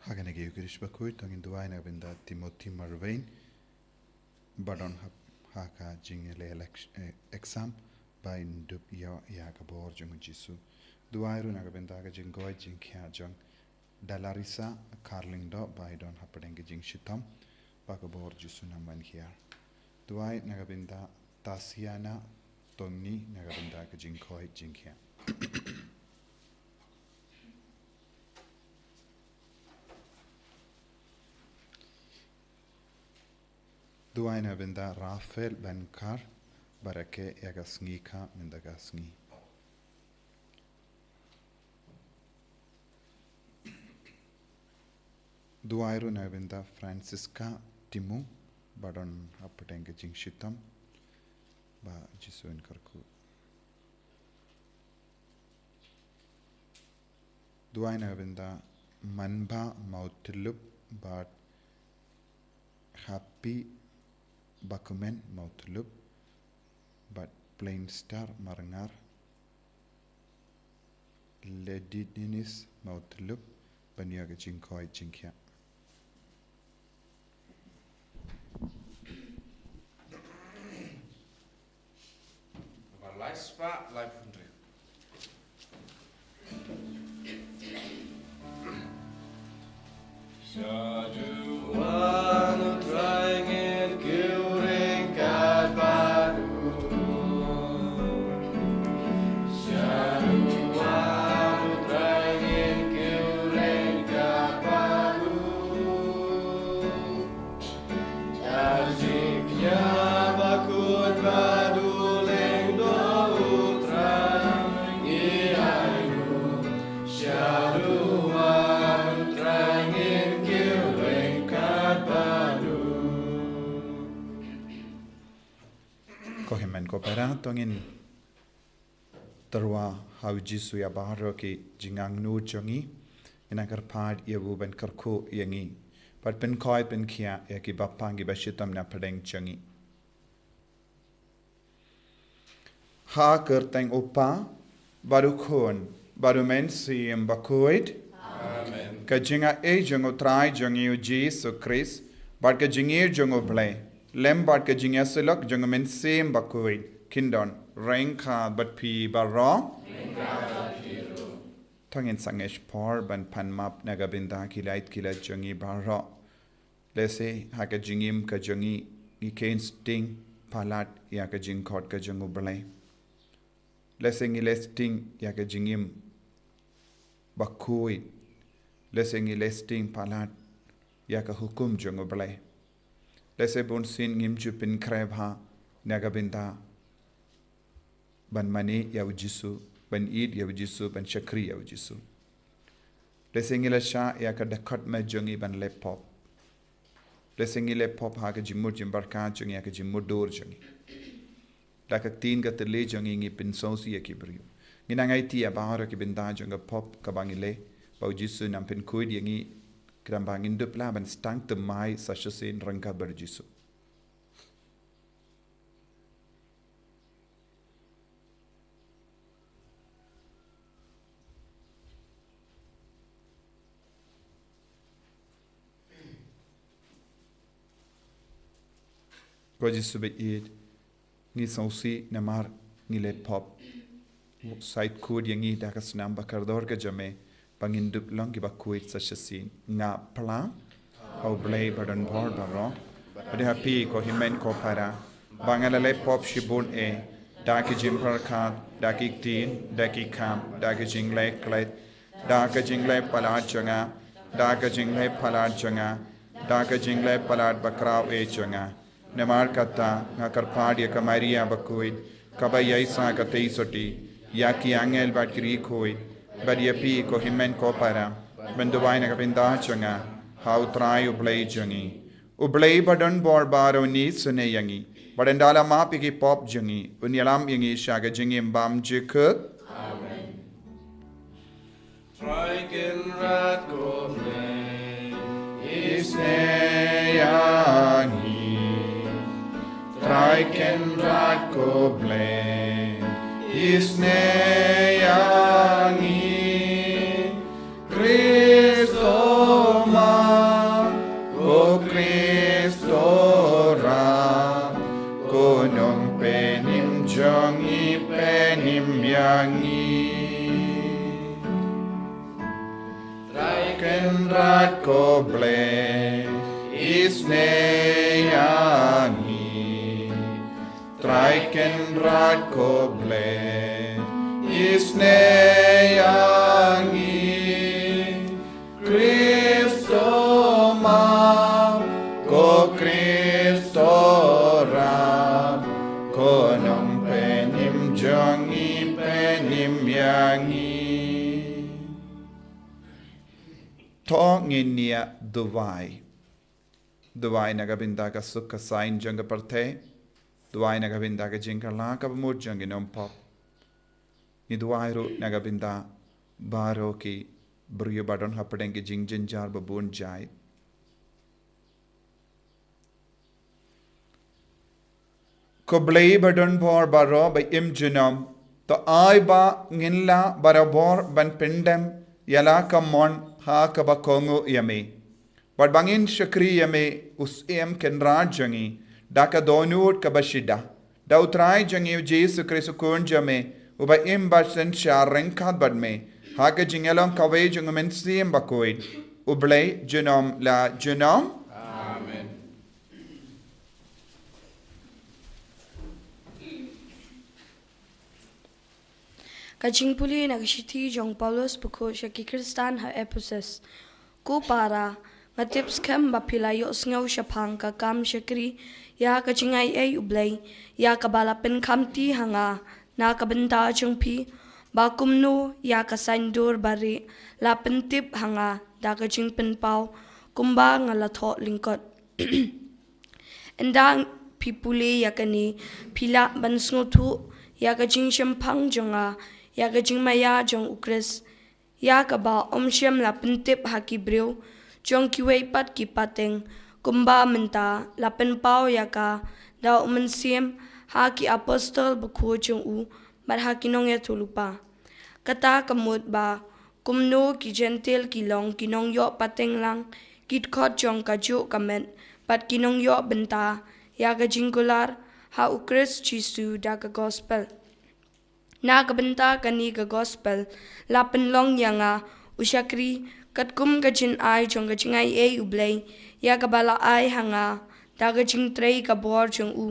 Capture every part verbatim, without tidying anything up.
Ha kane ka Eucharist bakhuid, to ngin duwai na ka bynta Timothy Marvein, ba don hap, ha ka jingïaleh elec-, eh, exam, ba in dup ïoh ïa ka bor jong u Jisu. Duwai ruh na ka bynta ka jingkoit jingkhiah jong Dalarisa Kharlyngdoh, ba i don hapdeng ka jingshitom, ba ka bor Jisu nang ban hiar. Duwai na ka bynta Tasiana Tongni, na ka bynta ka jingkoit jingkhiah. Duwai na bynta Rafael Bankar, ba rakhe ïa ka sngi kha mynta ka sngi. Duwai ruh na bynta Francisca Timung, ba don hapdeng ka jingshitom, ba Jisu un kyrkhu. Duwai na bynta Manba Mawtlup, bad Happy Bakumen Mawtlup, bad Plain Star Marngar, Lady Dennis Mawtlup, ban ïa ka jingkoit jingkhiah. Ba lai spah lai phew hynriew. Shaduh wan u Trai ngin kiew ryngkat bad u. Shaduh wan u Trai ngin kiew ryngkat bad u. Ka jingïap bakhuid bad u lyngdoh u Trai ngi ai nguh. Shaduh wan u Trai ngin kiew ryngkat bad u. Ko hynmen ko para, to ngin tyrwa ha u Jisu ïa baroh ki jingangnud jong ngi. Ngin nang kyrpad ïa u ban kyrkhu ïa ngi, bad pynkhoit pynkhiah ïa ki bapang ki bashitom na pdeng jong ngi. Ha ka kyrteng u Kpa, bad u Khun, bad u Mynsiem Bakhuid. Amen. Ka jingaiei jong u Trai jong ngi u Jisu Khrist, bad ka jingïeit jong u Blei, lem bad ka jingïasyllok jong u Mynsiem Bakhuid, kin don ryngkat bad phi baroh. To ngin sangeh por ban pan map na ka bynta ki lait ki lait jong ngi baroh. Lehse ha ka jingim ka jong ngi, ngi kheiñ sting palat ïa ka jingkhot ka jong u Blei. Lehse ngi leh sting ïa ka jingim bakhuid. Lehse ngi leh sting palat ïa ka hukum jong u Blei. Lehse bunsien ngim ju pynkhreh bha na ka bynta ban mane ïa u Jisu, ban ïeit ïa u Jisu, ban shakri ïa u Jisu. Lehse ngi la shah ïa ka dkhot met jong ngi ban leh pop. Lehse ngi leh pop ha ka jingmut jingpyrkhat jong ngi, ha ka jingmutdur jong ngi. Da ka ktien ka thylliej jong ngi ngi pynsngewsih ïa ki briew. Ngin nang aiti ïa baroh ki bynta jong ka pop kaba ngi leh, ba u Jisu un nang pynkhuid ïa ngi, khnang ba ngin dup lah ban sdang thymmai sa shisien ryngkat bad u Jisu. Ko Jisu baieit, ngi sngewsih namar ngi leh pop. Sa ïeit khuid ïa ngi da ka snam ba kordor ka jong me, ba ngin dup long kiba khuid sa shisien. Nga phla ha u Blei ba don bor baroh, bad ha phi ko hynmen ko para, ba nga la leh pop shibun eh, da ki jingpyrkhat, da ki ktien, da ki kam, da ki jingleh klet, da ka jingleh palat jong nga, da ka jingleh palat jong nga, da ka jingleh palat bakhraw eh jong nga. Namar kata nga kyrpad ïa ka Maria bakhuid, kaba ïaisah katei sotti, ïa ki angel bad ki riewkhuid, bad ïa phi ko hynmen ko para, ban duwai na ka bynta jong nga ha u Trai u Blei jong ngi. U Blei ba don bor baroh un isynei ïa ngi, bad ynda la map ïa ki pop jong ngi, un ïalam ïa ngi sha ka jingim bymjukut. Amen. Trai Kynrad ko Blei, isynei ïa ngi. Trai Kynrad ko Blei, isynei ïa ngi. Khrist Kynrad ko Blei, isynei ïa ngi. Trai Kynrad ko Blei, isynei ïa ngi. Khrist u map, ko Khrist u rap, ko nongpynim jong ngi, pynim ïa ngi. To ngin ïa duwai. Duwai na ka bynta ka suk ka saiñ jong ka pyrthei. Duwai na ka bynta ka jingkylla kaba mut jong ki nongpop. Ngi duwai ruh na ka bynta baroh ki briew ba don hapdeng ki jingjynjar ba bun jait. Ko Blei ba don bor baroh ba im junom, to ai ba ngin lah barabor ban pyndem ïa la ka mon ha kaba kohnguh ïa me. Bad ba ngin shakri ïa me, u Syiem Kynrad jong ngi, da ka dohnud kaba shida. Da u Trai jong ngi u Jisu Khrist u Khun jong me, uba im bad synshar ryngkat bad me, ha ka jingïalong kawei jong u Mynsiem Bakhuid, U Blei junom la junom. Amen. Ka jingpule na ka shithi jong u Paulus bakhuid sha ki Khristan ha Ephesus. Ko para, nga tip skhem ba phi la ïohsngew shaphang ka kam shakri ïa ka jingaiei U Blei, ïa kaba la pynkhamti ha nga na ka bynta jong phi, ba kumno ïa ka saiñdur barieh la pyntip ha nga da ka jingpynpaw, kumba nga la thoh lyngkot. Ynda phi pule ïa kane, phi lah ban sngewthuh ïa ka jingshemphang jong nga ïa ka jingmaïa jong u Khrist, ïa kaba ym shym la pyntip ha ki briew jong kiwei pat ki pateng, kumba mynta la pynpaw ïa ka da u Mynsiem ha ki apostol bakhuid jong u bad ha ki nongïathuhlypa. Kata ka mut ba kumno ki Jentil ki long ki nongïoh pateng lang, ki dkhot jong kajuh ka met, bad ki nongïoh bynta ïa ka jingkular ha u Khrist Jisu da ka gospel. Na ka bynta kane ka gospel la pynlong ïa nga u shakri katkum ka jingai jong ka jingaiei U Blei, ïa kaba la ai ha nga da ka jingtrei ka bor jong u.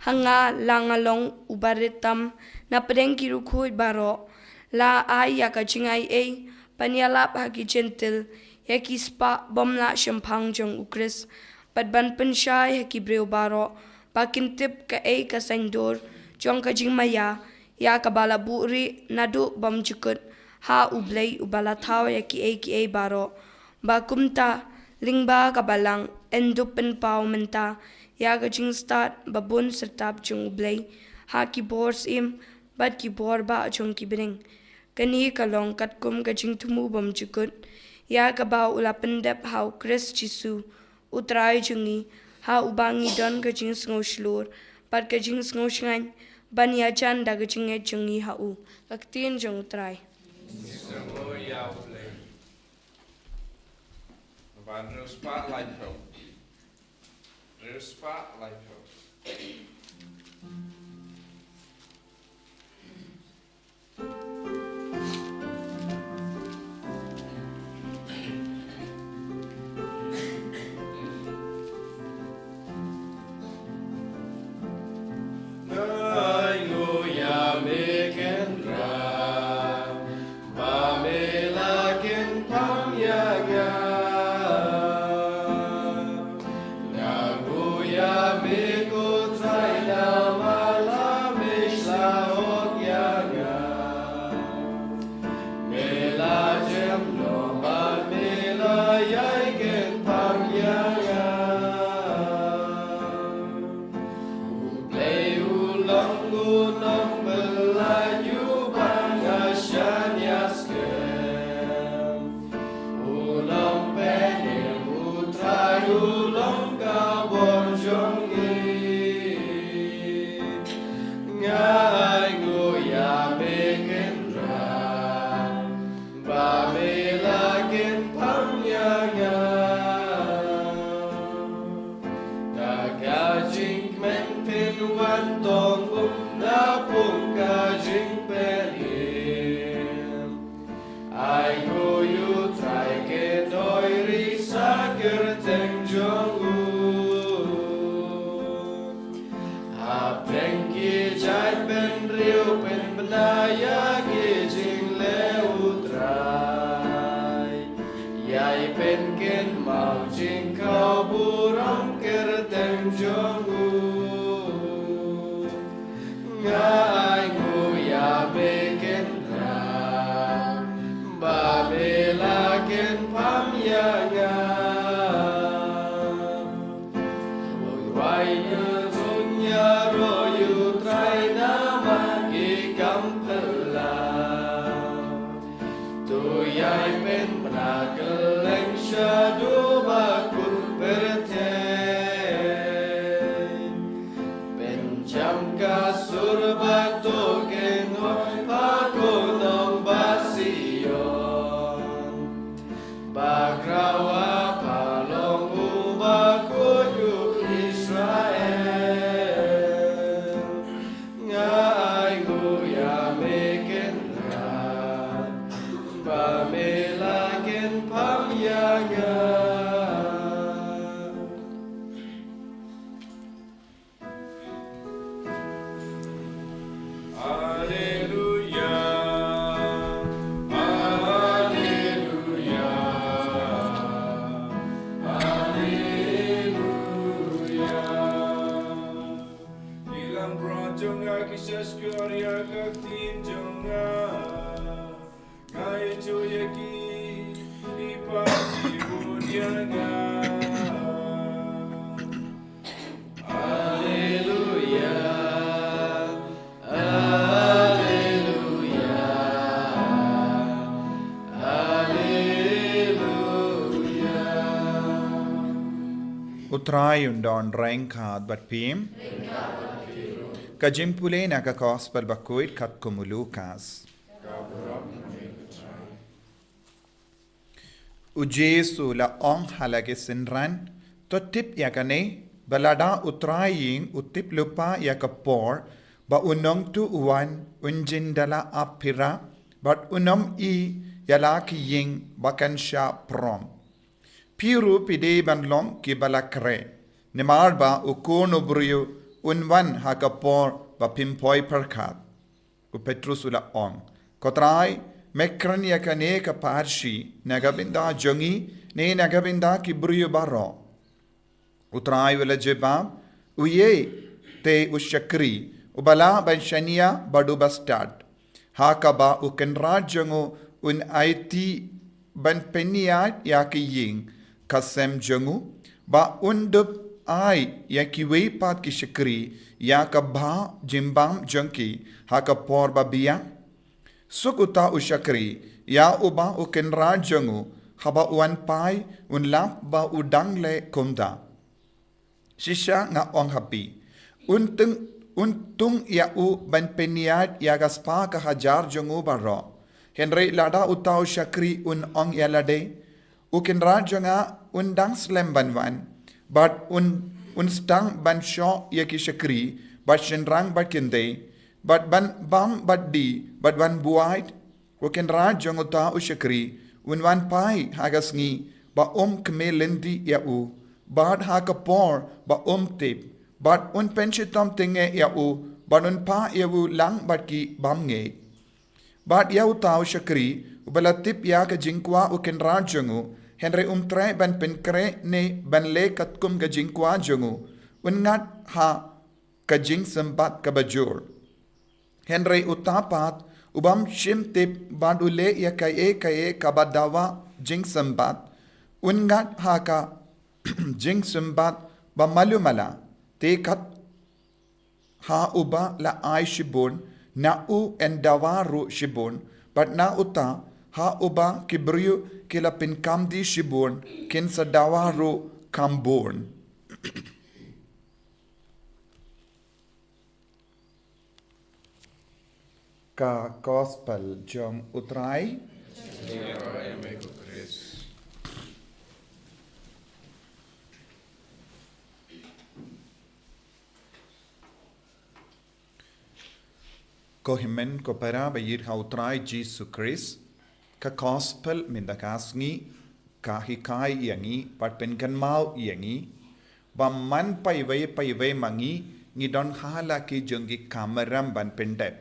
Ha nga la nga long u barit tam na pdeng ki riewkhuid baroh, la ai ïa ka jingaiei ban ïalap ha ki Jentil, ïa ki spah bym lah shemphang jong u Khrist, bad ban pynshai ha ki briew baroh ba kin tip kaei ka saiñdur jong ka jingmaïa, ïa kaba la buhrieh naduh bymjukut ha U Blei uba la thaw ïa kiei kiei baroh, ba kumta lyngba ka Balang yn dup pynpaw mynta ïa ka jingstad ba bun syrtap jong U Blei ha ki bor syiem bad ki bor bah jong ki bneng. Kane ka long katkum ka jingthmu bymjukut ïa kaba u la pyndep ha u Khrist Jisu, u Trai jong ngi, ha uba ngi don ka jingsngewshlur bad ka jingsngewshngaiñ ban ïajan da ka jingngeit jong ngi ha u. Ka ktien jong u Trai. Pynkyndit mo jingkhaw burom kyrteng jong u. Nga ai nguh ïa me Kynrad, ba me la kynpham ïa nga. U wai u jun ïa ro ïa u Trai namar ki kam phylla. To ïai pynbna kylleng shaduh ba kut pyrthei. Pynjam ka sur ba to kynnoh ba ko nong ba Sion. Ba khraw ha pha long u ba kut u Israel. Nga ai nguh ïa me Kynrad, ba me la kynpham ïa nga. Alleluia, alleluia, alleluia. Ki langbrot jong nga ki sa shkor ïa ka ktien jong nga. Nga ïathuh ïa ki, ki pap ki bun ïa nga. Alleluia, alleluia, alleluia. U Trai un don ryngkat bad phi. Ka jingpule na ka Gospel bakhuid katkum u Lukas. U Jisu u la ong ha la ki synran, to tip ïa kane, ba lada u trai ïing u tip lypa ïa ka por ba u nongtuh u wan, un jin da la ap phira, bad un ym ïohi ïa la ki ïing ba kan shah prom. Phi ruh phi dei ban long ki ba la khreh, namar ba u Khun u briew un wan ha ka por ba phim poi pyrkhat. U Petrus u la ong, ko Trai, me kren ïa kane ka pharshi na ka bynta jong ngi ne na ka bynta ki briew baroh? U Trai u la jubab, u ïeit te u shakri uba lah ban shaniah bad uba stad. Ha kaba u kynrad jong u un aiti ban pynïaid ïa ki ïing ka sem jong u, ba un dup ai ïa kiwei pat ki shakri ïa ka bha jingbam jong ki ha ka por ba biang? Suk uta u shakri ïa uba u kynrad jong u, haba u wan phai un lap ba u dang leh kumta. Shisha nga ong ha phi, un tung, un tung ïa u ban pynïaid ïa ka spah ka hajar jong u baroh. Hynrei lada uta u shakri un ong ïa lade, u kynrad jong nga un dang slem ban wan, bad un, un sdang ban shoh ïa ki shakri bad shynrang bad kynthei, bad ban bam bad die bad ban buaid, u kynrad jong uta u shakri un wan phai ha ka sngi ba um kmie lynti ïa u, bad ha ka por ba um tip, bad un pynshitom tyngeh ïa u, bad un phah ïa u lang bad ki bymngeh. Bad ïa uta u shakri uba la tip ïa ka jingkwah u kynrad jong u, hynrei um treh ban pynkhreh ne ban leh katkum ka jingkwah jong u, un ngat ha ka jingsympat kaba jur. Hynrei uta pat u bym shym tip bad u leh ïa kaei kaei kaba dawa jingsympat, un ngat ha ka jingsympat ba malu mala, te kat ha uba la ai shibun, na u yn dawa ruh shibun, bad na uta ha uba ki briew ki la pynkam die shibun, kin sa dawa ruh kham bun. Ka Gospel jong u Trai. Ko hynmen ko para ba ïeit ha u Trai Jisu Khrist, ka Gospel mynta ka sngi ka hikai ïa ngi bad pynkynmaw ïa ngi ba man paiwei paiwei ma ngi ngi don ha la ki jong ki kamram ban pyndep.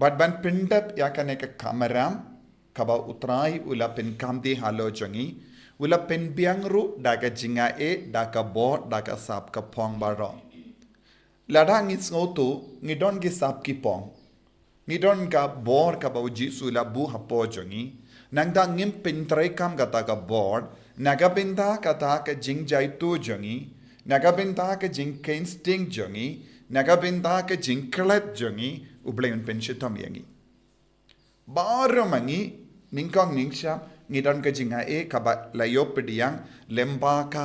Bad ban pyndep ïa kane ka kamram, kaba U Trai u la pynkam dih halor jong ngi, u la pynbiang ruh da ka jingai, da ka bor, da ka sap ka phong baroh. Lada ngi sngewthuh, ngi don ki sap ki phong, ngi don ka bor kaba U Jisu u la buh hapoh jong ngi, nangta ngim pyntreikam kata ka bor, na ka bynta kata ka jingjaituh jong ngi, na ka bynta ka jingkheiñ sting jong ngi, na ka bynta ka jingklet jong ngi, U Blei un pynshitom ïa ngi. Baroh ma ngi, nyngkong nyngshap, ngi don ka jingai kaba la ïoh pdiang lyngba ka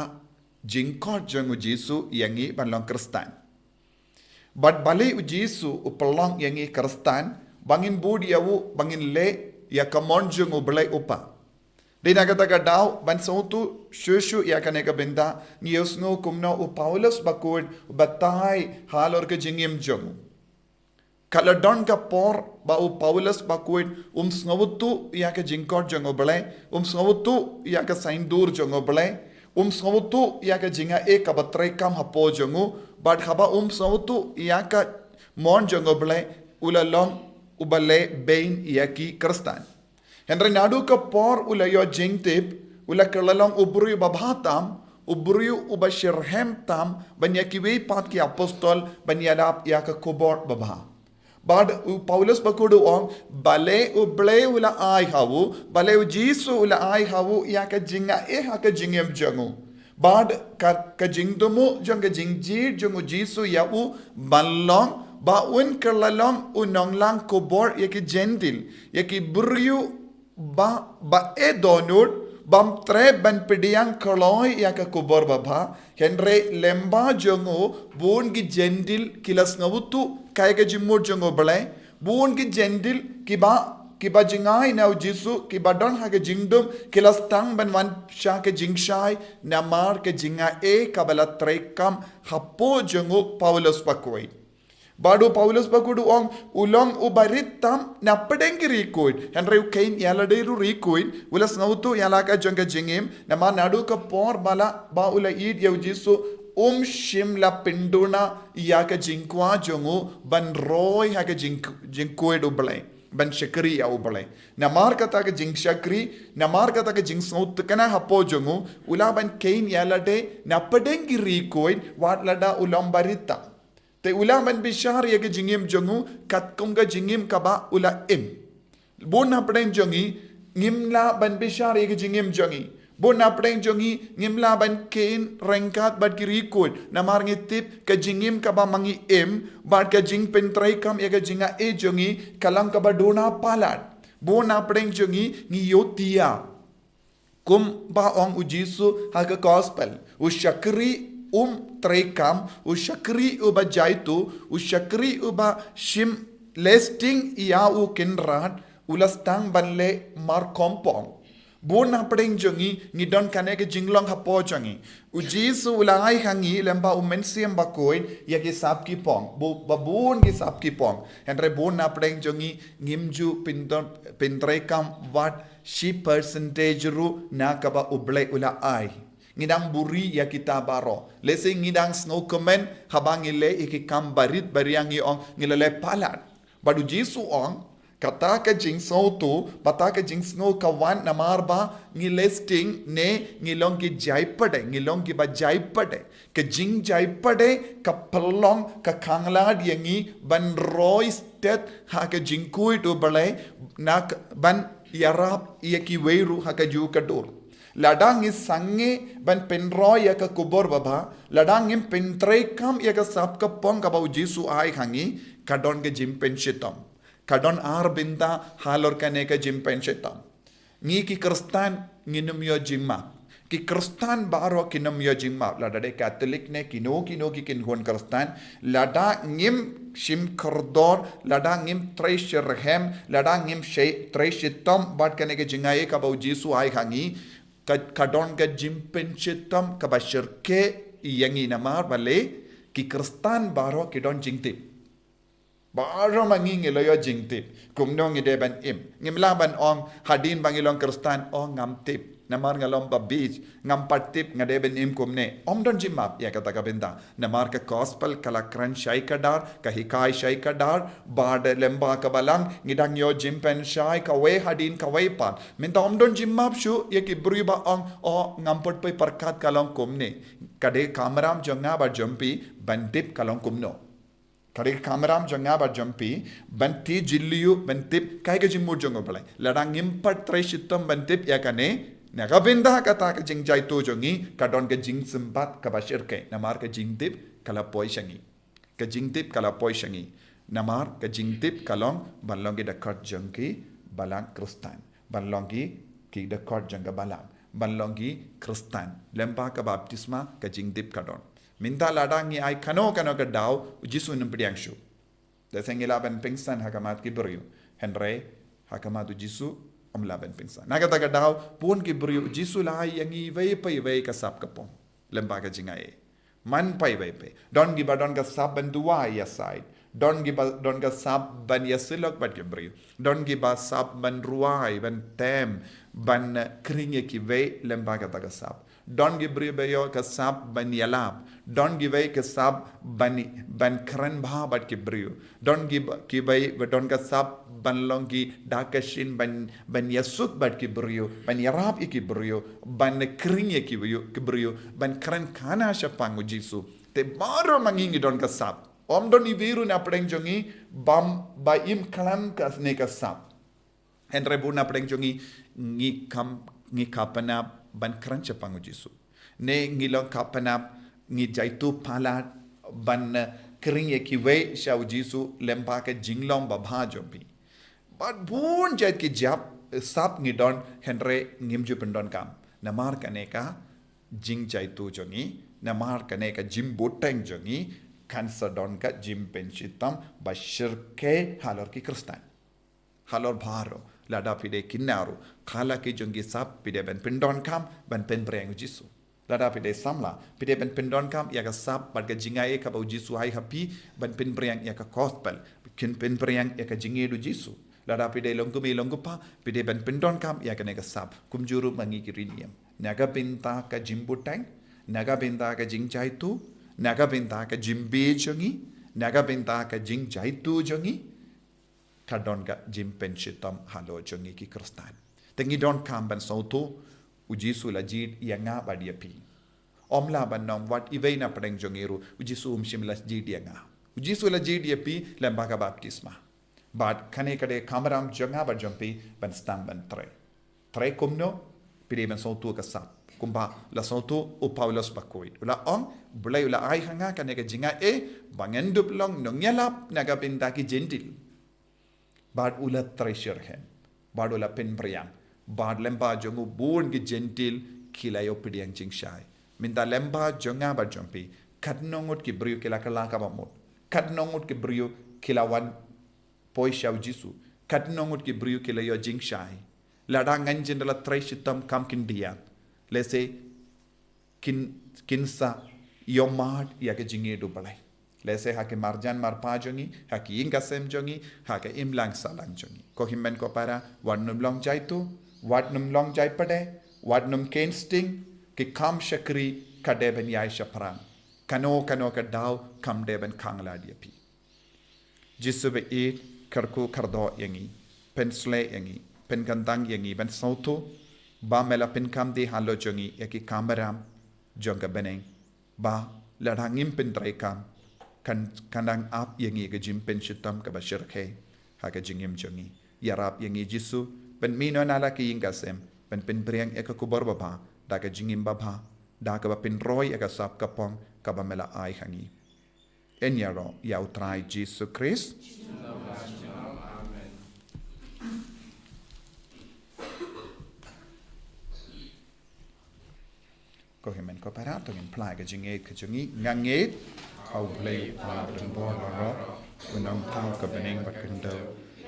jingkhot jong U Jisu ïa ngi ban long Khristan. Bad balei U Jisu u pynlong ïa ngi Khristan, ba ngin bud ïa u, ba ngin leh ïa ka mon jong U Blei U Kpa. Dei na kata ka daw, ban sngewthuh shuh shuh ïa kane ka bynta, ngi ïohsngew kumno u Paulus Bakhuid u batai halor ka jingim jong u. Ka la don ka por ba u Paulus Bakhuid um sngewthuh ïa ka jingkhot jong U Blei, um sngewthuh ïa ka saiñdur jong U Blei, um sngewthuh ïa ka jingai kaba treikam hapoh jong u, bad haba um sngewthuh ïa ka mon jong U Blei, u la long uba leh beiñ ïa ki Khristan. Hynrei naduh ka por u la ïoh jingtip, u la kylla long u briew uba bha tam, u briew uba shitrhem tam, ban ïa kiwei pat ki apostol, ban ïalap ïa ka khubor babha. Bad u Paulus Bakhuid u ong, balei U Blei u la ai ha u, balei U Jisu u la ai ha u ïa ka jingai ha ka jingim jong u. Bad ka, ka jingthmu jong ka jingjied jong U Jisu ïa u ban long, ba un kylla long u nonglang khubor ïa ki Jentil, ïa ki briew ba, ba eh dohnud, bym treh ban pdiang kloi ïa ka khubor babha, hynrei lyngba jong u, bun ki Jentil ki la sngewthuh kaei ka jingmut jong U Blei, bun ki Jentil kiba, kiba jngai na U Jisu, kiba don ha ka jingdum, ki la sdang ban wan sha ka jingshai, namar ka jingai kaba la treikam hapoh jong u Paulus Bakhuid. Bad u Paulus Bakhuid u ong, u long uba rit tam na pdeng ki riewkhuid. Hynrei u kheiñ ïa lade ruh riewkhuid, u la sngewthuh ïa la ka jong ka jingim, namar naduh ka por ba la, ba u la ïeit ïa U Jisu, um shym la pynduna ïa ka jingkwah jong u, ban roi ha ka jing, jingkhuid U Blei, ban shakri ïa U Blei. Namar kata ka jingshakri, namar kata ka jingsngewtynnad hapoh jong u, u lah ban kheiñ ïa lade, na pdeng ki riewkhuid, wat lada u long ba rit tam. Te u lah ban bishar ïa ka jingim jong u, katkum ka jingim kaba u la im. Bun na pdeng jong ngi, ngim lah ban bishar ïa ka jingim jong ngi. Bun na pdeng jong ngi, ngim lah ban kheiñ ryngkat bad ki riewkhuid. Namar ngi tip ka jingim kaba ma ngi im, bad ka jingpyntreikam ïa ka jingai jong ngi, ka long kaba duna palat. Bun na pdeng jong ngi, ngi ïohthiah. Kumba ong U Jisu ha ka gospel, u shakri um treikam, u shakri uba jaituh, u shakri uba shim leh sting ïa u Kynrad, u la sdang ban leh markhongpong. Bun na pdeng jong ngi, ngi don kane ka jinglong hapoh jong ngi. U Jisu u la ai ha ngi lyngba u Mynsiem Bakhuid ïa ki sap ki phong, ba bun ki sap ki phong. Hynrei bun na pdeng jong ngi, ngim ju pynton, pyntreikam wat shi percentage ruh na kaba U Blei u la ai. Ngi dang buhrieh ïa kita baroh. Lehse ngi dang sngewkmen haba ngi leh ïa ki kam barit, baroh ngi ong ngi la leh palat. Bad U Jisu u ong, kata ka jingsngewthuh, kata ka jingsngew ka wan namar ba ngi leh sting ne ngi long ki jaipadei, ngi long kiba jaipadei. Ka jingjaipadei ka pynlong ka khanglad ïa ngi ban roi stet ha ka jingkhuid U Blei, na ka, ban ïarap ïa kiwei ruh ha kajuh ka dur. Lada ngi sangeh ban pynroi ïa ka khubor babha, lada ngim pyntreikam ïa ka sap ka phong kaba U Jisu u ai ha ngi, ka don ka jingpynshitom. Ka don ar bynta halor kane ka jingpynshitom. Ngi ki Khristan ngin ym ïoh jingmap. Ki Khristan baroh kin ym ïoh jingmap. Lada dei Katholik ne kino kino ki kynhun Khristan, lada ngim shim kordor, lada ngim trei shitrhem, lada ngim shei trei shitom bad kane ka jingai kaba U Jisu u ai ha ngi, ka, ka don ka jingpynshitom kaba shyrkhei ïa ngi namar balei ki Khristan baroh ki don jingtip. Baroh ma ngi ngi la ïoh jingtip. Kumno ngi dei ban im. Ngim lah ban ong hadien ba ngi long Khristan, oh ngam tip. Namar nga long ba bit, ngam pat tip nga dei ban im kumne. Ym don jingmap ïa kata ka bynta. Namar ka gospel ka la kren shai kdar, ka hikai shai kdar, bad lyngba ka Balang ngi dang ïoh jingpynshai kawei hadien kawei pat. Mynta ym don jingmap shuh ïa ki briew ba ong, oh, ngam pat poi pyrkhat ka long kumne. Ka dei kamram jong nga bad jong phi ban tip ka long kumno. Ka dei kamram jong nga bad jong phi ban tip jylliew, ban tip kaei ka jingmut jong U Blei. Lada ngim pat trei shitom ban tip ïa kane, na ka bynta kata ka jingjaituh jong ngi ka don ka jingsympat kaba shyrkhei. Namar ka jingtip ka la poi sha ngi. Ka jingtip ka la poi sha ngi. Namar ka jingtip ka long ban long ki dkhot jong ki Balang Khristan. Ban long ki, ki dkhot jong ka Balang. Ban long ki Khristan. Lyngba ka baptisma ka jingtip ka don. Mynta lada ngi ai kano kano ka daw, U Jisu un ym pdiang shuh. Lehse ngi lah ban pynsan ha khmat ki briew. Hynrei ha khmat U Jisu ym lah ban pynsan. Na kata ka daw, bun ki briew, U Jisu la ai ïa ngi iwei pa iwei ka sap ka pom. Lyngba ka jingai. Man pa iwei pa. Don kiba don ka sap ban duwai ïasaid. Don kiba don ka sap ban ïasyllok bad ki briew. Don kiba sap ban rwai, ban tem, ban, eh, khring ïa kiwei lyngba kata ka sap. Don ki briew ba ïoh ka sap ban ïalap. Don kiwei ka sap ban, ban kren bha bad ki briew. Don ki, kiwei ba don ka sap ban long ki da ka shin ban, ban ïasuk bad ki briew, ban ïarap ïa ki briew, ban khring ïa ki briew, ki briew, ban kren khana shaphang U Jisu. Te baroh ma ngi ngi don ka sap. Ym don iwei ruh na pdeng jong ngi bym, ba im khlem kane ka sap. Hynrei bun na pdeng jong ngi, ngi kam, ngi kha pynap ban kren shaphang U Jisu. Ne ngi long kha pynap, ngi jaituh palat ban, eh, khring ïa kiwei sha U Jisu lyngba ka jinglong babha jong phi. Bad bun jait ki jap, eh, sap ngi don, hynrei ngim ju pyndonkam. Namar kane ka jingjaituh jong ngi, namar kane ka jingbuteng jong ngi, kan sa don ka jingpynshitom ba shyrkhei halor ki Khristan. Halor baroh, lada phi dei kynnoh ruh, kala ki jong ki sap phi dei ban pyndonkam, ban pynphriang U Jisu. Lada phi dei samla, phi dei ban pyndonkam ïa ka sap bad ka jingai kaba U Jisu ai ha phi, ban pynphriang ïa ka gospel, kin pynphriang ïa ka jingïeit U Jisu. Lada phi dei long kmie long kpa, phi dei ban pyndonkam ïa kane ka sap. Kumjuh ruh ma ngi ki riewniam. Na ka bynta ka jingbuteng, na ka bynta ka jingjaituh, na ka bynta ka jingbit jong ngi, na ka bynta ka jingjaituh jong ngi. Ka don ka jingpynshitom halor jong ngi ki Khristan. Te ngi donkam ban sngewthuh, U Jisu la jied ïa nga bad ïa phi. Ym lah ban ong wat iwei na pdeng jong ngi ruh, U Jisu um shym la jied ïa nga. U Jisu la jied ïa phi lyngba ka baptisma. Bad kane ka dei kamram jong nga bad jong phi ban sdang ban trei. Trei kumno, phi dei ban sngewthuh ka sap. Kumba la sngewthuh u Paulus bakhuid. U la ong, Blei u la ai ha nga kane ka jingai, eh, ba ngan dup long nongïalap na ka bynta ki Jentil. Bad u la trei shitrhem. Bad u la pynphriang. Bad lyngba jong u bun ki Jentil ki la ïoh pdiang jingshai. Mynta lyngba jong nga bad jong phi. Katno ngut ki briew ki la kylla kaba mut. Katno ngut ki briew ki la wan poi sha U Jisu. Katno ngut ki briew ki la ïoh jingshai. Lada ngan jin da la trei shitom kam kin diat. Lehse kin, kin sa ïohmad ïa ka jingïeit U Blei. Lehse ha ki marjan marpa jong ngi, ha ki ïing ki sem jong ngi, ha ka imlang sahlang jong ngi. Ko hynmen ko para, wat nym long jaituh, wat nym long jaipdeh, wat nym keiñ sting, ki kam shakri ka dei ban ïaid shaphrang. Kano kano ka daw kam dei ban khang lad ïa phi. Jisu ba ïeit, kyrkhu kyrdoh ïa ngi, pynshlei ïa ngi, pynkyntang ïa ngi ban sngewthuh ba me la pynkam dei halor jong ngi ïa ki kamram jong ka bneng, ba lada ngim pyntreikam kan, kan dang ap ïa ngi ka jingpynshitom kaba shyrkhei ha ka jingim jong ngi. Ïarap ïa ngi Jisu, pynmih noh na la ki ïing ki sem, pyn, pynphriang ïa ka khubor babha da ka jingim babha, da kaba pynroi ïa ka sap ka pom kaba me la ai ha ngi. Yn ïaroh ïa U Trai Jisu Khrist. Ko hynmen ko para, to ngin phla ka jingngeit ka jong ngi. Nga ngeit ha U Blei U Kpa badonbor baroh, U Nongthaw ka bneng bad ka khyndew,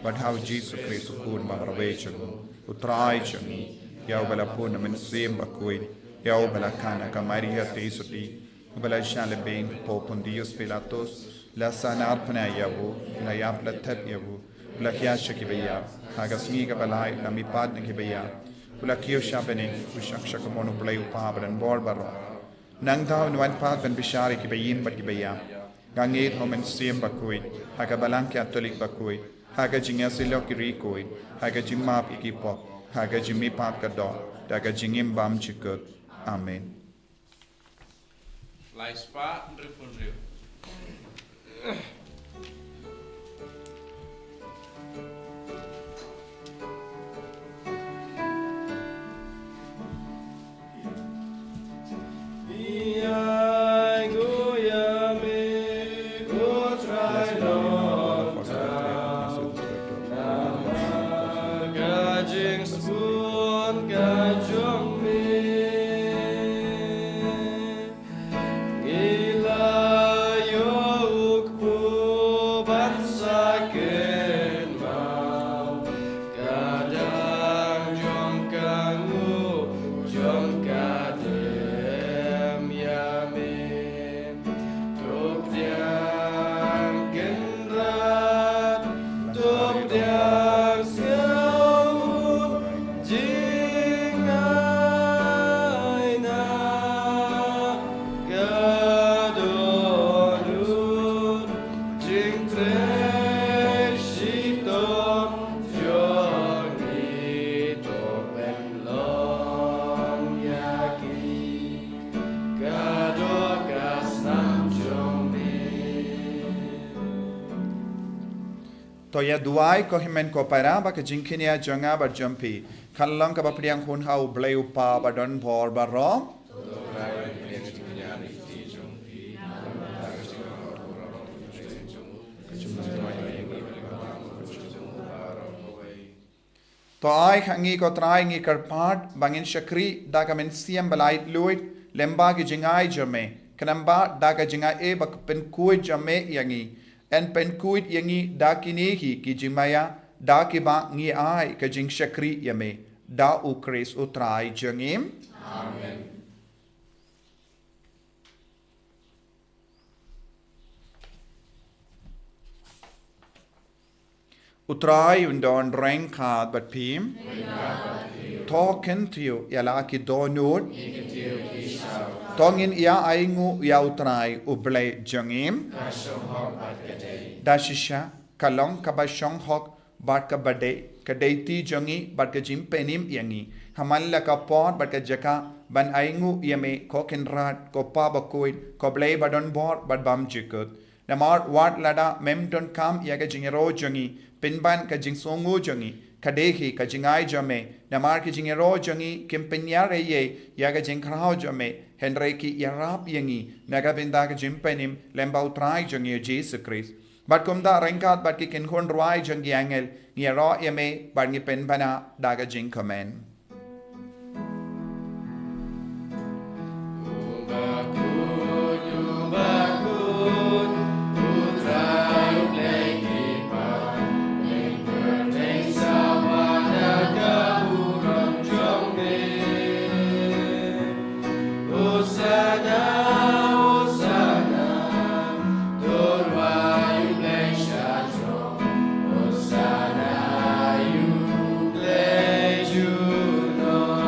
bad ha U Jisu Khrist U Khun ba marwei jong U, U Trai jong ngi, ïa uba la bun na Mynsiem Bakhuid, ïa uba la kha na ka Maria Theisotti, uba la shah lehbeiñ hapoh Pontius Pilatus, la sahnarphna ïa u, la ïap la thep ïa u, la hiar sha kiba ïap, ha ka sngi kaba lai la mihpat na kiba ïap, U la kiew sha bneng, u shong sha kamon U Blei U Kpa badonbor baroh. Nangta un wan pat ban bishar ïa kiba im bad kiba ïap. Nga ngeit ha U Mynsiem Bakhuid, ha ka Balang Katholik bakhuid, ha ka jingïasyllok ki riewkhuid, ha ka jingmap ïa ki pop, ha ka jingmihpat ka doh, da ka jingim bymjukut. Amen. Lai spah hynriewphew hynriew. Ngi la ïoh u kpu ban sa kynmaw ka dang jong ka nguh jong ka dem ïa me. To pdiang kynrad, to pdiang sngewthuh, jingai na ka dohnud, jingtrei shitom jong ngi to pynlong ïa ki, ka doh ka snam jong me. To ïa duwai ko hynmen ko para ba ka jingkñia jong nga bad jong phi kan long kaba pdiang hun ha U Blei U Kpa badonbor baroh. To ai ha ngi ko Trai, ngi kyrpad ba ngin shakri da ka mynsiem ba laitluid lyngba ki jingai jong me, khnang ba da ka jingai ba pynkhuid jong me ïa ngi, yn pynkhuid ïa ngi da kine hi ki jingmaïa, da kiba ngi ai ka jingshakri ïa me, da U Khrist U Trai jong ngi. Amen. U Trai un don ryngkat bad phi. To kyntiew ïa la ki dohnud. To ngin ïa ainguh ïa U Trai U Blei jong ngi. Da shisha ka long kaba shong hok bad kaba dei, ka dei ti jong ngi bad ka jingpynim ïa ngi. Ha man la ka por bad ka jaka ban ainguh ïa me ko Kynrad, ko Pa bakhuid, ko Blei badonbor bad bymjukut. Namar wat lada mem donkam ïa ka jingïaroh jong ngi, pynban ka jingsngewnguh jong ngi ka dei hi ka jingai jong me. Namar ki jingïaroh jong ngi kim pynïar ei ei ïa ka jingkhraw jong me, hynrei ki ïarap ïa ngi na ka bynta ka jingpynim lyngba U Trai jong ngi U Jisu Khrist. Bad kumta ryngkat bad ki kynhun rwai jong ki angel, ngi ïaroh ïa me bad ngi pynbna da ka jingkmen. Hosanna, Hosanna, to rwai U Blei shatrom. Hosanna ïa U Blei junom.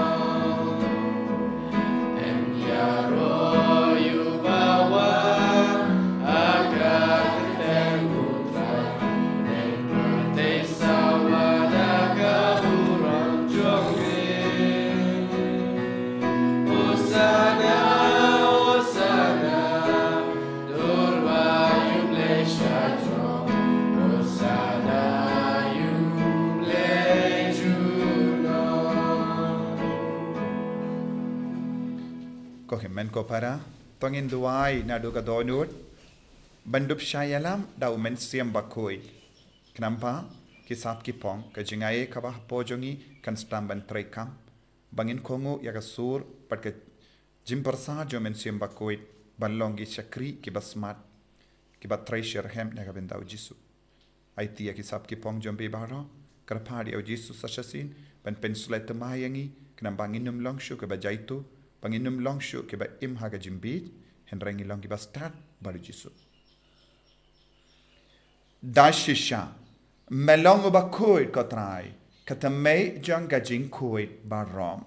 Em ïaroh ïa uba wan ha ka kyrteng U Trai. Em pyrthei sawa da ka burom jong me. Hosanna, Hosanna, to rwai U Blei shatrom. Hosanna ïa U Blei junom. Ko hynmen ko para, to ngin duwai naduh ka dohnud ban dup shah ïalam da U Mynsiem Bakhuid. Khnang ba ki sap ki phong, ka jingai kaba hapoh jong ngi kan sdang ban treikam, ba ngin kohnguh ïa ka sur bad ka jingpyrsad jong U Mynsiem Bakhuid, ban long ki shakri kiba smat, kiba trei shitrhem na ka bynta U Jisu. Aiti ïa ki sap ki phong jong phi baroh, kyrpad ïa U Jisu sa shisien ban pynshlei thymmai ïa ngi, khnang ba ngin ym long shuh kiba jaituh, ba ngin ym long shuh kiba im ha ka jingbieit, hynrei ngin long kiba stad bad U Jisu. Da shisha, me long uba khuid ko Trai, ka thymmei jong ka jingkhuid baroh.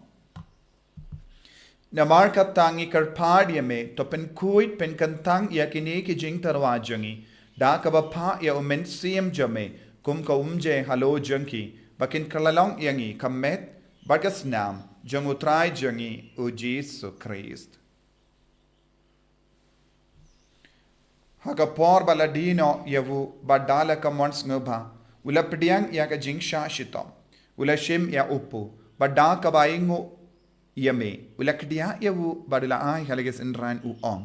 Namar kata ngi kyrpad ïa me, to pynkhuid pynkyntang ïa kine ki jingtyrwa jong ngi da kaba phah ïa u Mynsiem jong me kum ka umje halor jong ki, ba kin kylla long ïa ngi ka met bad ka snam jong u Trai jong ngi u Jisu Khrist. Ha ka por ba la die noh ïa u, bad da la ka mon sngewbha, u la pdiang ïa ka jingshah shitom, u la shim ïa u pud, bad da kaba ainguh ïa me, u la kdiah ïa u, bad u la ai ha la ki synran, u ong: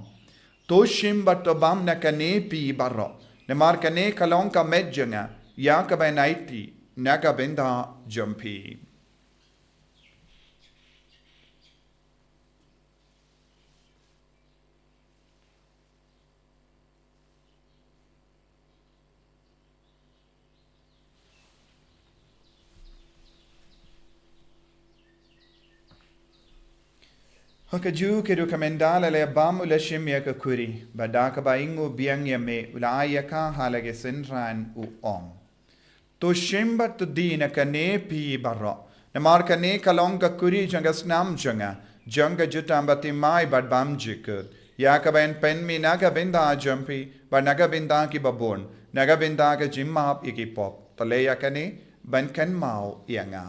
To shim bad to bam na kane phi baroh, namar kane ka long ka met jong nga ïa kaba yn aiti na ka bynta jong phi. Ha kajuh ka mynta la la bam, u la shim ïa ka khuri, bad da kaba ainguh biang ïa me, u la ai ïa ka ha la ki synran, u ong: To shim bad to die na kane phi baroh, namar kane ka long ka khuri jong ka snam jong nga, jong ka jutang bathymmai bad bymjukut, ïa kaba yn pynmih na ka bynta jong phi bad na ka bynta ki babun, na ka bynta ka jingmap ïa ki pop. To leh ïa kane ban kynmaw ïa nga.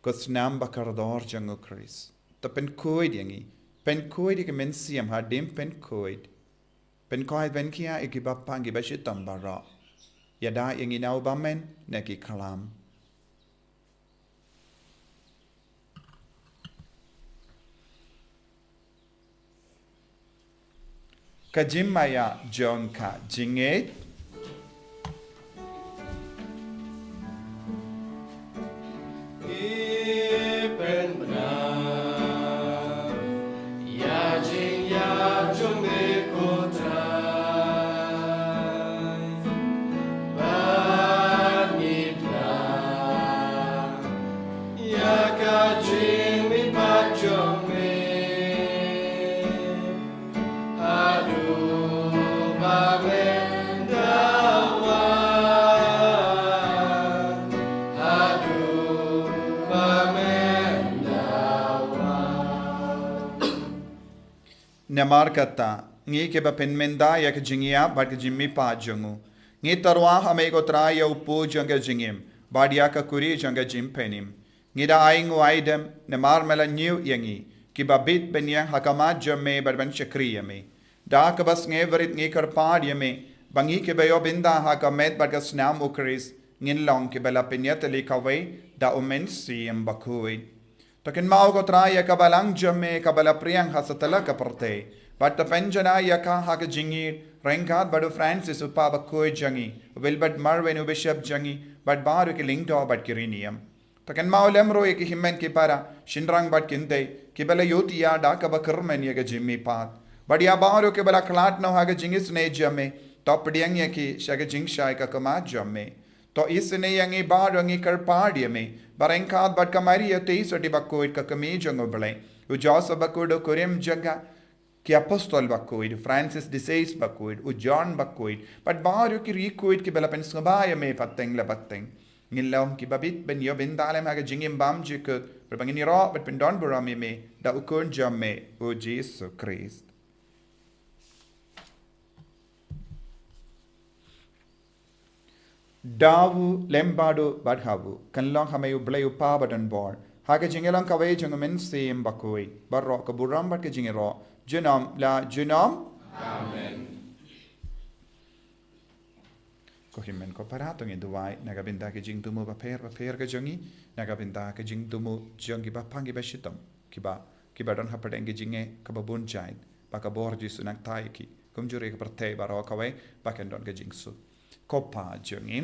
Ka snam bakordor jong u Khrist. To pynkhuid ïa ngi, pynkhuid ïa ki mynsiem hadien pynkhuid. Pynkhuid, pynkhia ïa ki bapang ki bashitom baroh. Ïada ïa ngi na u bymman na ki khlam. Ka jingmaïa jong ka jingngeit. Ïa jingïap jong me ko Trai, bad ngeit lang ïa ka jingmihpat jong me. Haduh ba men da wan, haduh ba men da wan. Namar kata, ngi kiba pynmynta ïa ka jingïap bad ka jingmihpat jong u, ngi tyrwa ha me ko Trai ïa u pud jong ka jingim, bad ïa ka khuri jong ka jingpynim. Ngi da ainguh aidem, namar me la ñiew ïa ngi, kiba bit ban ïeng ha khmat jong me bad ban shakri ïa me. Da kaba sngewrit ngi kyrpad ïa me, ba ngi kiba ïoh bynta ha ka met bad ka snam u Khrist, ngin long kiba la pynïatylli kawei da u Mynsiem Bakhuid. To kynmaw ko Trai ïa ka balang jong me kaba la pdiang ha satlak ka pyrthei, bad to pynjanai ïa ka ha ka jingïeit, ryngkat bad u Francis u Papa bakhuid jong ngi, u Wilbert Marwin u Bishop jong ngi, bad baroh ki lyngdoh bad ki riewniam. To kynmaw lem ruh ïa ki hynmen ki para, shynrang bad kynthei, kiba la ïohthiah da kaba kyrmen ïa ka jingmihpat. Bad ïa baroh kiba la khlad noh ha ka jingisynei jong me, to pdiang ïa ki sha ka jingshai ka khmat jong me. To isynei ïa ngi baroh, ngi kyrpad ïa me, ba ryngkat bad ka Maria Theisotti bakhuid ka kmie jong u Blei, u Joseph bakhuid u kurim jong ka, ki apostol bakhuid, u Francis de Sales bakhuid, u John bakhuid, bad baroh ki riewkhuid kiba la pynsngewbha ïa me pateng la pateng, ngin long kiba bit ban ïoh bynta lem ha ka jingim bymjukut, bad ba ngin ïaroh bad pyndonburom ïa me da u Khun jong me, u Jisu Khrist. Da u lem bad u bad ha u, kan long ha me u Blei u Kpa badonbor, ha ka jingïalong kawei jong u Mynsiem Bakhuid, baroh ka burom bad ka jingïaroh, junom la junom. Amen. Ko hynmen ko para, to ngin duwai na ka bynta ka jingthmu bapher bapher ka jong ngi, na ka bynta ka jingthmu jong ki bapang ki bashitom, kiba, kiba don hapdeng ka jingeh kaba bun jait, ba ka bor Jisu nangta ïa ki, kumjuh ruh ïa ka pyrthei baroh kawei, ba kan don ka jingsuk. Ko Pa jong ngi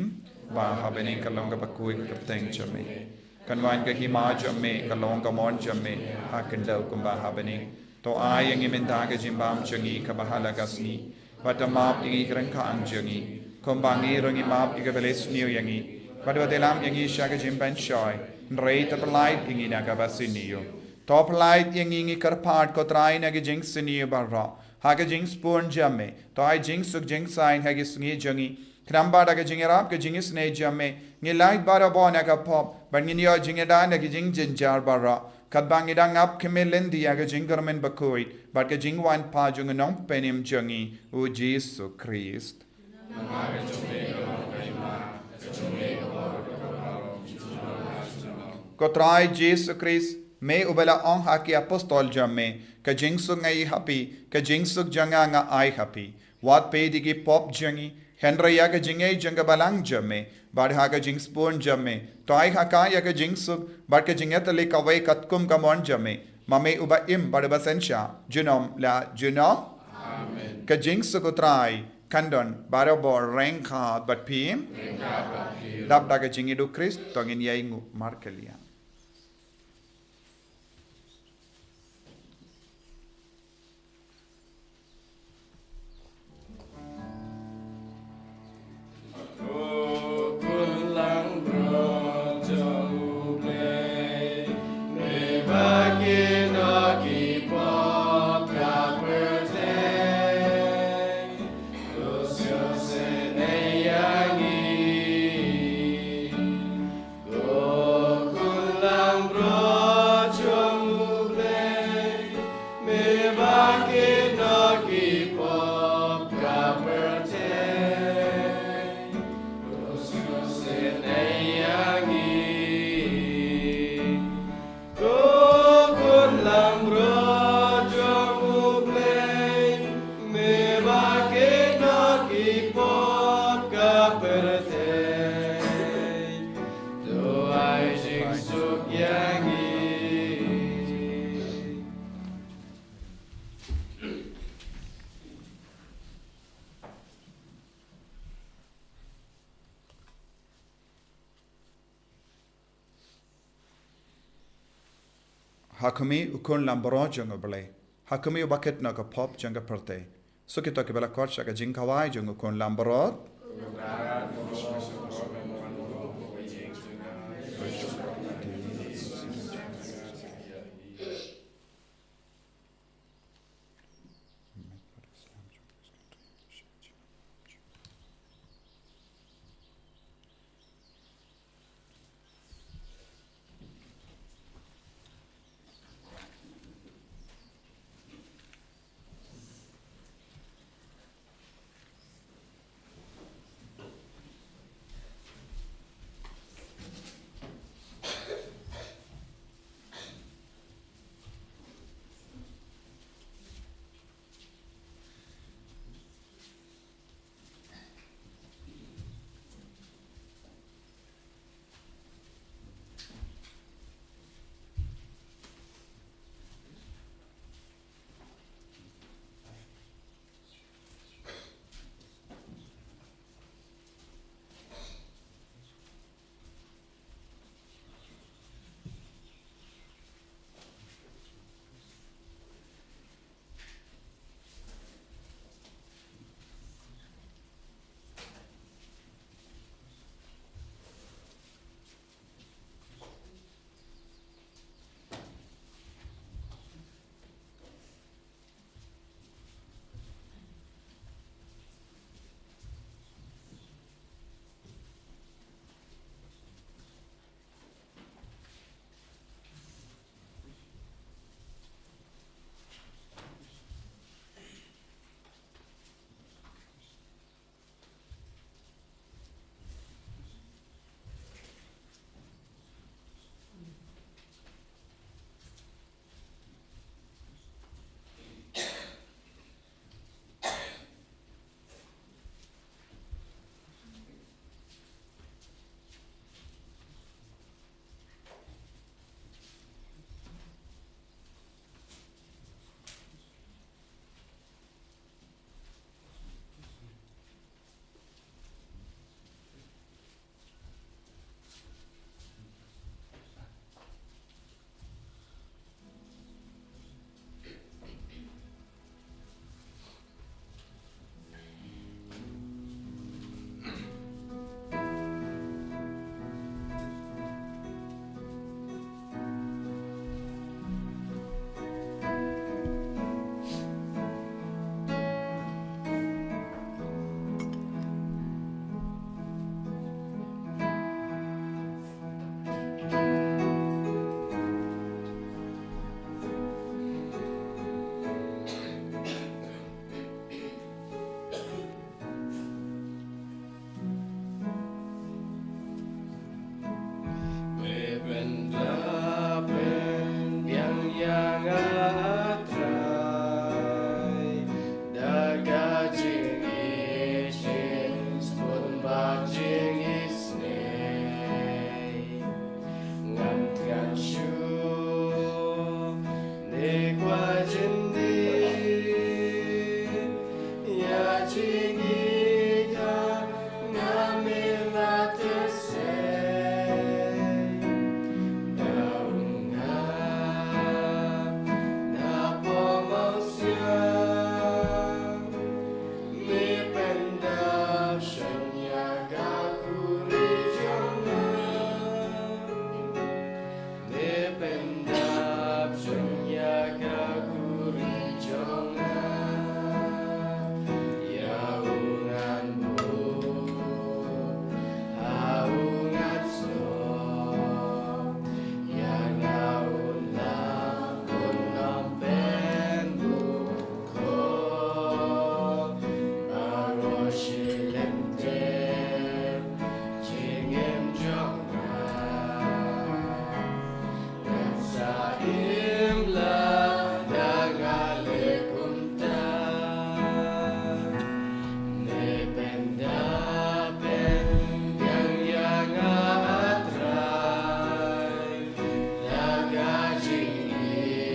ba ha bneng, kan long kaba khuid ka kyrteng jong me. Kan wan ka hima jong me, kan long ka mon jong me ha khyndew kumba ha bneng. To ai ïa ngi mynta ka jingbam jong ngi kaba ha la ka sngi. Bad to map ïa ngi ki ryngkang jong ngi, kumba ngi ruh ngi map ïa kiba la sniew ïa ngi. Bad wat ïalam ïa ngi sha ka jingpynshoi, hynrei to pyllait ïa ngi na kaba sniew. To pyllait ïa ngi, ngi kyrpad ko Trai, na ka jingsniew baroh, ha ka jingsbun jong me. To ai jingsuk jingsaiñ ha ki sngi jong ngi, Khnang ba da ka jingïarap ka jingisynei jong me, ngin lait barabor na ka pop, bad ngin ïoh jingïada na ki jingjynjar baroh. Katba ngi dang ap khmih lynti ïa ka jingkyrmen bakhuid bad ka jingwan phai jong u Nongpynim jong ngi, u Jisu Khrist. Ko Trai Jisu Khrist, me uba la ong ha ki apostol jong me, ka jingsuk nga ai ha phi, ka jingsuk jong nga nga ai ha phi. Wat peit ïa ki pop jong ngi, hynrei ïa ka jingngeit jong ka balang jong me, bad ha ka jingsbun jong me, to ai ha ka ïa ka jingsuk bad ka jingïatylli kawei katkum ka mon jong me, ma me uba im bad uba synshar junom la junom. Amen. Ka jingsuk u Trai kan don barabor ryngkat bad phi. Ryngkat bad phi. Dap da ka jingïeit u Khrist to ngin ïai nguh markylliang. Ko khun langbrot jong U Blei, me ba kit noh ki pop ka pyrthei, to sngewsih ïa ngi. Ko khun langbrot jong U Blei, me ba kit noh ki pop ka pyrthei, to ai jingsuk ïa ngi. Ha khmih u khun langbrot jong U Blei. Ha khmih uba kit noh ka pop jong ka pyrthei. Suk ïa kito kiba la khot sha ka jingkhawai jong u khun langbrot.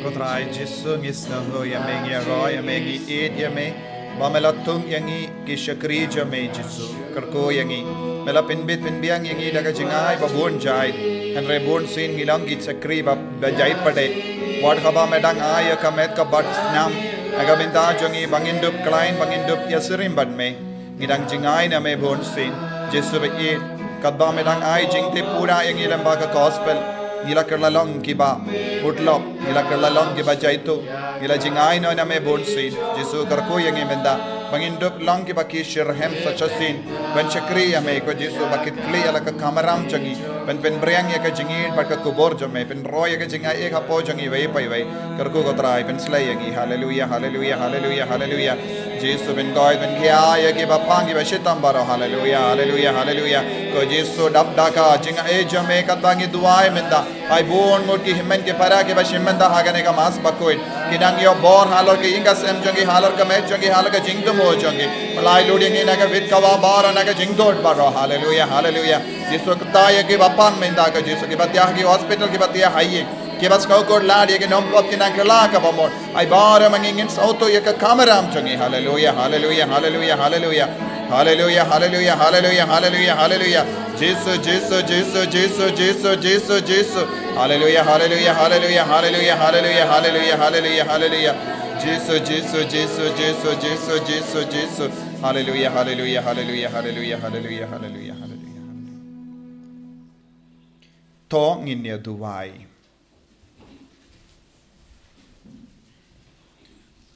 Ko Trai Jisu, ngi sngewnguh ïa me, ngi ïaroh ïa me, ngi ïeit ïa me. Ba me la thung ïa ngi ki shakri jong me Jisu, kyrkhu ïa ngi. Me la pynbit pynbiang ïa ngi da ka jingai ba bun jait. Hynrei bun sien ngi long ki shakri ba, ba jait pat de. Wat haba me dang ai ïa ka met ka bat snam ha ka bynta jong ngi, ba ngin dup khlaiñ, ba ngin dup ïasyriem bad me. Ngi dang jingai na me bun sien Jisu ba ïeit. Katba me dang ai jingtip pura ïa ngi lem bad ka gospel, ngi la kylla long kiba mutlop, ngi la kylla long kiba jaituh. Ngi la jingai noh na me bun sien Jisu, kyrkhu ïa ngi mynta ba ngin dup long kiba ki shitrhem sa shisien ban shakri ïa me ko Jisu, ba kit khlieh ïa la ka kamram jong ngi, ban pynphriang ïa ka jingïeit bad ka kubur jong me, pynroi ïa ka jingaiei hapoh jong ngi iwei pa iwei. Kyrkhu ko Trai, pynslei ïa ngi. Haleluia, haleluia, haleluia, haleluia. Jisu, pynkoit pynkhia ïa kiba pang kiba shitom baroh. Haleluia, haleluia, haleluia. Ko Jisu, dap da ka jingaiei jong me katba ngi duwai mynta. Ai bun ngut ki hynmen ki para kiba shim mynta ha kane ka Mass Bakhuid. Ki dang ïoh bor halor ka ïing ka sem jong ki, halor ka met jong ki, halor ka jingthmu jong ki. Pynlait lut ïa ngi na ka bit ka wah baroh, na ka jingdon baroh. Haleluia, haleluia. Jisu, kata ïa kiba pang mynta ko Jisu, kiba thiah ha ki hospital, kiba thiah ha ïing, kiba sngewkhuslai ïa ki nongpop, ki nang kylla kaba mut. Ai baroh ma ngi ngin sngewthuh ïa ka kamram jong ngi. Haleluia, haleluia, haleluia, haleluia. Haleluia, haleluia, haleluia, haleluia, haleluia. Jisu, Jisu, Jisu, Jisu, Jisu, Jisu, Jisu. Haleluia, haleluia, haleluia, haleluia, haleluia, haleluia, haleluia, haleluia. Jisu, Jisu, Jisu, Jisu, Jisu, Jisu, Jisu. Haleluia, haleluia, haleluia, haleluia, haleluia, haleluia, haleluia. To ngin ïa duwai.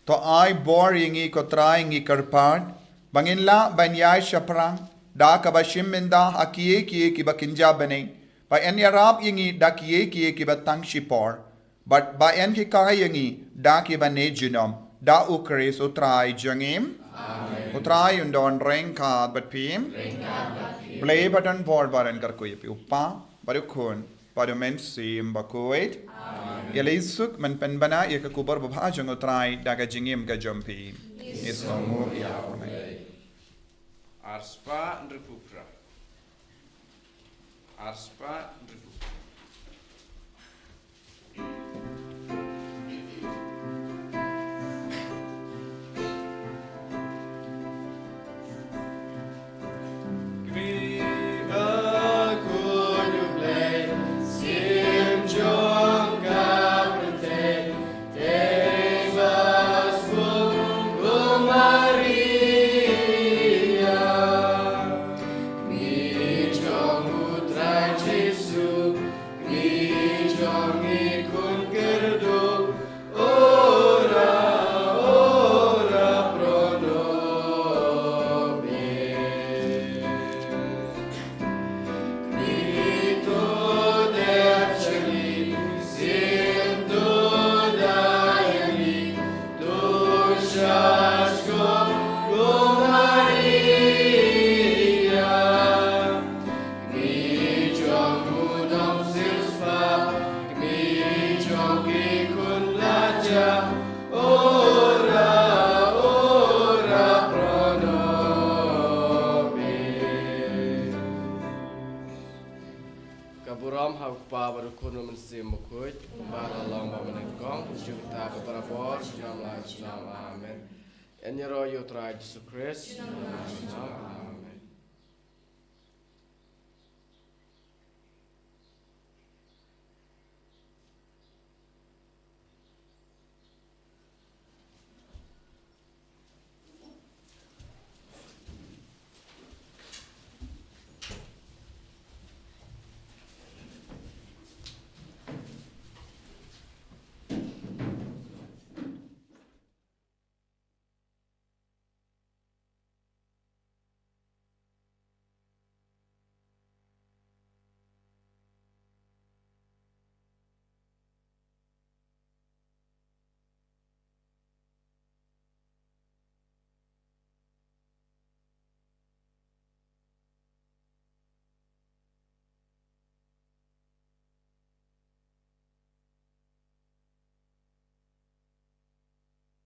To ai bor ïa ngi ko Trai, ngi kyrpad, ba ngin lah ban ïaid shaphrang da kaba shim mynta ha kiei kiei kiba kynja bneng, ba yn ïarap ïa ngi da kiei kiei kiba tang shipor, bad ba yn hikai ïa ngi da kiba ne junom, da U Khrist U Trai jong ngi. Amen. U Trai un don ryngkat bad phi. Ryngkat bad phi. Blei ba don bor ba don kyrkhu ïa phi, U Kpa, bad U Khun, bad U Mynsiem Bakhuid. Amen. Ïaleh suk, men pynbna ïa ka kubur babha jong U Trai da ka jingim ka jong phi. Isongu ïa U Blei. Arspah hynriewphew phra. Arspah hynriewphew phra. Ka burom ha U Kpa bad U Khun bad U Mynsiem Bakhuid, kumba la long ba mynnyngkong, sha kata ka barabor, junom la junom. Amen. Yn ïaroh ïa U Trai Jisu Khrist.